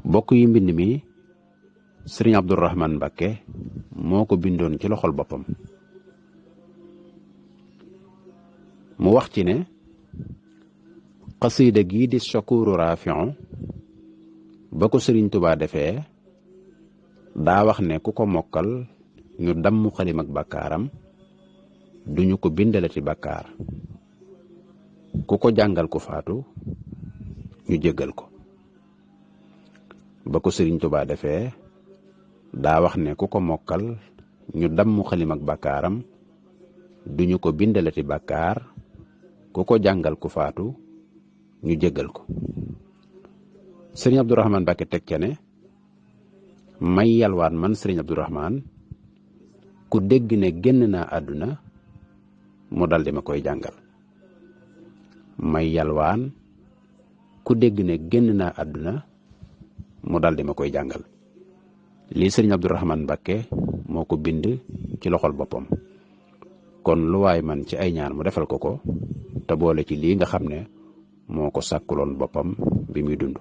bokk yi mbind mi sëriñ Abdourahmane Mbacké moo ko bindoon ci loxol boppam. mu wax ci ne xasiida gii di Shakuru Rafiu ba ko sëriñ Tubaa defee daa wax ne ku ko mokkal ñu damm xalim ak bàkkaaram duñu ko bindalati bàkkaar ku ko jàngal ku faatu ñu jéggal ko. ba ko sëriñ Tubaa defee daa wax ne ku ko mokkal ñu damm xalim ak bàkkaaram duñu ko bindalati bàkkaar ku ko jàngal ku faatu ñu jéggal ko. sëriñ Abdourahmane Mbacké teg ca ne may yalwaan man sëriñ Abdourahmane ku dégg ne génn naa àdduna mu daldi ma koy jàngal. may yalwaan ku dégg ne génn naa àdduna mu daldi ma koy jàngal. lii sëriñ Abdourahmane Mbacké moo ko bind ci loxol boppam. kon lu waay man ci ay ñaan mu defal ko ko te boole ci lii nga xam ne moo ko sàkkuloon boppam bi muy dund.